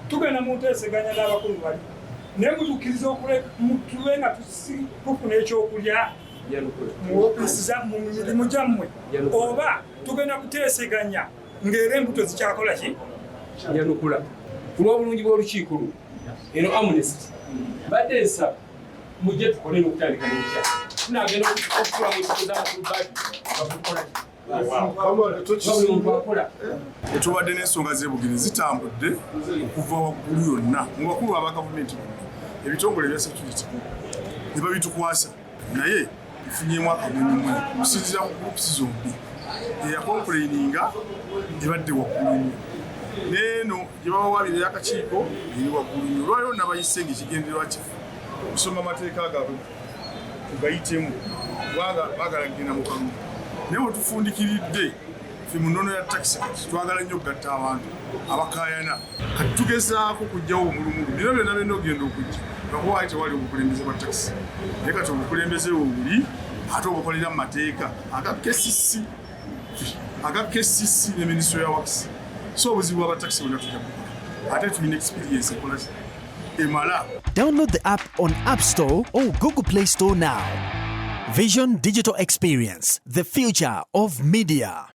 Tugenda mu nteeseganya n'abakulu bali, naye mutukkiriza mutube nga tufuna ekyokulya mu ofiisi, mu mirimu gyammwe, oba tugenda kuteeseganya ng'era embuto zikyakola ki? Nyanukula ku lw'obulungi bw'olukiiko luno. Eno amnesty badde nsaba mujje tukole n'okutandika n'enkya. Tunagenda okutula mu nsiko z'amakulu badi nga tukola buli muntu akola. Tubadde n'ensonga z'ebugiri zitambudde okuva waggulu yonna mu bakulu aba gavumenti bonna, ebitongole ebya security ne babitukwasa, naye nfunyemu akamwenyumwenyu okusinziira ku groups zombi. Eyacomplaininga ebadde waggulu nnyo, neeno gye babawabira ey'akakiiko eri waggulu nnyo. Olwaliro nabayise nga ekigendererwa kifu okusoma amateeka gaabwe tugayitemu, kubanga baagala kugenda mu kalulu. Naye wetufundikiridde ffe mu nnono ya takisi, kati twagala nnyo okugatta abantu abakaayana. Kati tugezaako okugyawo obumulumulu. Bino byonna byonna ogenda okujja lwakuba wali tewali obukulembeze bwa takisi, naye kati obukulembeze bwe ate obukolera mu mateeka aga KCC, aga KCC ne Ministry ya Works. So obuzibu bw'abatakisi bwonna tujja kukola, ate tulina experience ekola emala. Download the app on App Store or Google Play Store now. Vision Digital Experience, the future of media.